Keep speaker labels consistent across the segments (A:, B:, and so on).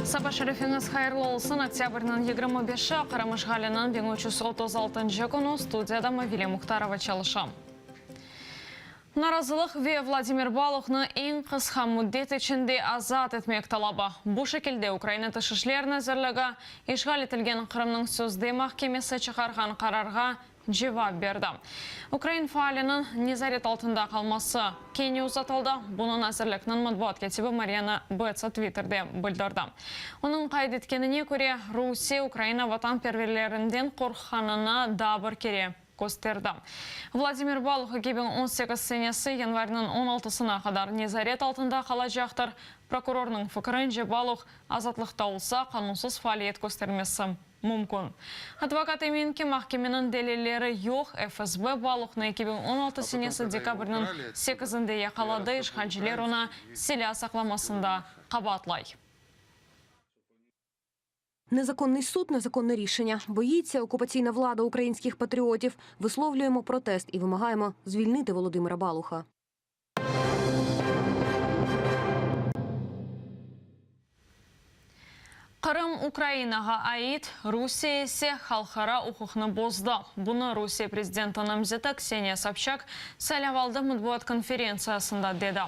A: Saba şerifiñiz hayırlı olsun! Oktâbrniñ 25-i, Qırım işğaliniñ 1336-ncı künü, studiyada Mavile Muhtarova çalışa. Narazılıq ve Vladimir Baluhnı eñ qısqa müddet içinde azat etmek talabı. Bu şekilde Ukraina Tış işler nazirligi, işğal etilgen Qırımnıñ sözde mahkemesi çıqarğan qararğa cevap berdi. Ukrain faaliniñ nezaret altında qalması kene uzatıldı. Bunı nazirlikniñ matbuat kâtibi Maryana Betsa Twitterde bildirdi. Onıñ qayd etkenine köre, Rusiye Ukraina vatanperverlerinden qorqqanını daa bir kere kösterdi. Vladimir Baluh 2018 senesi yanvarniñ on altısına qadar nezaret altında qalacaqtır. Prokurornıñ fikirince, Baluh azatlıqta olsa, qanunsız faaliyet köstermesi mümkün. Advokat emin ki, mahkemeniñ delilleri yoq, FSB Baluhnı 2016 senesi dekabrniñ sekizinde yaqaladı, işğalciler onı silâ saqlamasında qabaatlay.
B: Незаконний суд, незаконне рішення. Боїться окупаційна влада українських патріотів. Висловлюємо протест і вимагаємо звільнити Володимира Балуха.
A: Qırım Ukrainağa ait, Rusiye ise halqara uquqnı bozdı. Bunı Rusiye prezidenti namzeti Kseniya Sobçak saylavaldı matbuat konferentsiyasında dedi.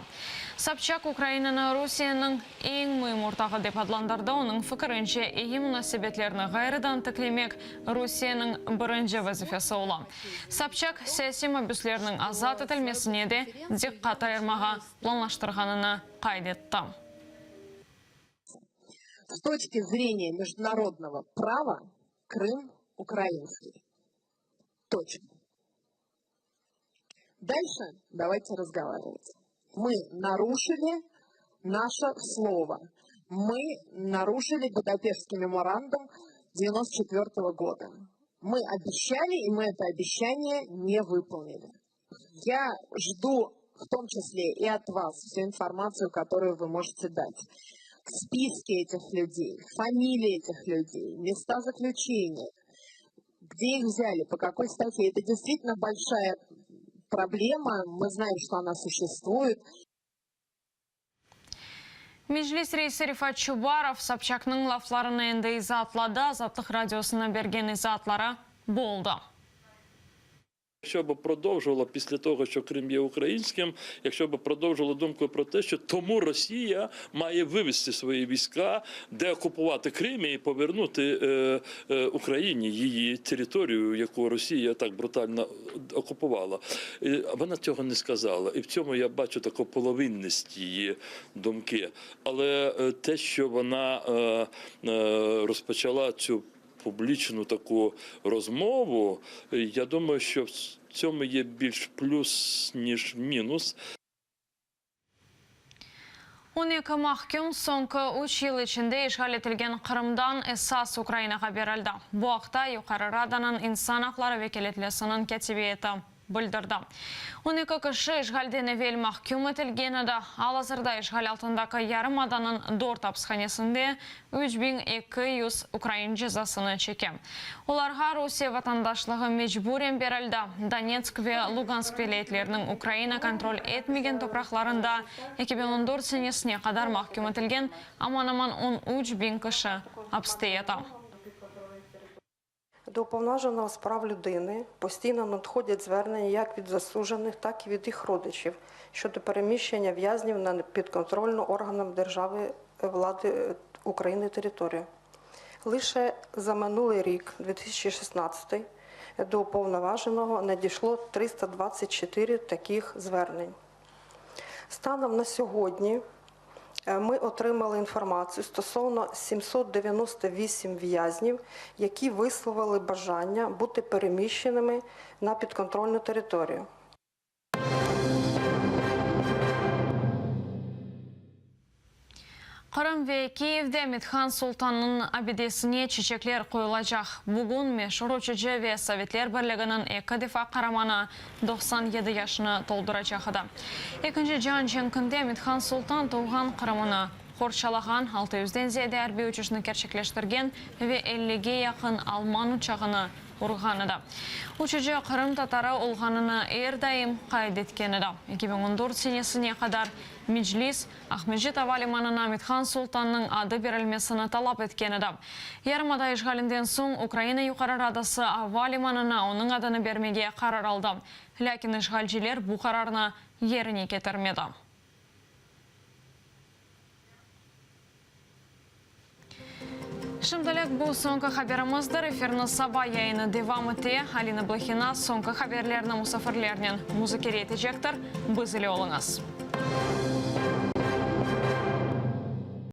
A: Sobçak Ukrainanı Rusiyeniñ eñ müim ortağı dep adlandırdı, onıñ fikirince, eyi munasebetlerni ğayrıdan tiklemek Rusiyeniñ birinci vazifesi ola. Sobçak, siyasiy mabüslerniñ azat etilmesine de diqqat ayırmağa planlaştırğanını qayd etti.
C: S toçki zreniya mejdunarodnogo prava Krım ukrainskiy. Toçka. Dalše davayte razgovarivat. Mı naruşili naše slovo. Mı naruşili Budapeştskiy memorandum 94 goda. Mı obeşçali i mı eto obeşçaniye ne vıpolnili. Ya jdu v tom çisle i ot vas vsю informatsiyu, kotoruyu vı možete dat. Spiski etih lyudey, familii etih lyudey, mesta zaklüçeniya, gde ih vzyali, po kakoy statye. Eto deystvitelno bolşaya problema, mı znaem, çto ona suşestvuet.
A: Meclis reisi Refat Çubarov Sobçaknıñ laflarını endi izaatladı, Azatlıq Radiosına bergen izaatları bu oldı.
D: Якщо б продовжувала після того, що Крим є українським, якщо б продовжувала думку про те, що тому Росія має вивести свої війська, деокупувати Крим і повернути е, е, Україні її територію, яку Росія так брутально окупувала. І вона цього не сказала. І в цьому я бачу таку половинність її думки. Але е, те, що вона е, е, розпочала цю публічну таку розмову, я думаю, що в цьому є більш плюс, ніж мінус.
A: 12 mahküm soñki üç yıl içinde işğal etilgen Qırımdan esas Ukrainağa berildi. Bu aqta Yuqarı Radanıñ insan aqları vekâletlisiniñ kâtibiyeti bildirdi. 12 kişi işğalden evel mahküm etilgen edi. Al-azırda işğal altındaki yarımadanıñ dört apishanesinde 3200 ukrain cezasını çeke. Olarğa Rusiye vatandaşlığı mecburen berildi. Donetsk ve Lugansk vilâyetleriniñ Ukraina kontrol etmegen topraqlarında 2014 senesine qadar mahküm etilgen aman-aman 13 biñ kişi apiste yata.
E: До Уповноваженого з прав людини постійно надходять звернення як від засуджених, так і від їх родичів щодо переміщення в'язнів на підконтрольну органам держави влади України територію. Лише за минулий рік, 2016, до Уповноваженого надійшло 324 таких звернень. Станом на сьогодні ми отримали інформацію стосовно 798 в'язнів, які висловили бажання бути переміщеними на підконтрольну територію.
A: Qırım ve Kiyevde Amet-Han Sultannıñ abidesine çiçekler qoyulacaq. Bugün meşur uçucı ve Sovetler Birliginiñ eki defa qaramanı 97 yaşını tolduracaq edi. Ekinci cian cenkinde Amet-Han Sultan tuvğan Qırımını qorçalağan, altı yüzden ziyade arbiy uçuşnı kerçekleştirgen ve ellige yaqın alman uçağını. Urğan edi. Uçucı qırımtatarı olğanını er daim qayd etken edi. 2014 senesine qadar Meclis, Aqmescit ava limanına Amethan Sultannıñ adı berilmesini talap etken edi. Yarımada işğalinden soñ Ukraina Yuqarı Radası ava limanına onıñ adını bermege qarar aldı. Lâkin işğalciler bu qararnı yerine ketirmedi. Şimdilik bu soñki haberimizdir. Efirniñ saba yayını devam ete. Alina Blahina soñki haberlerni musafirlernen muzakere etecektir. Biz ile oluñız.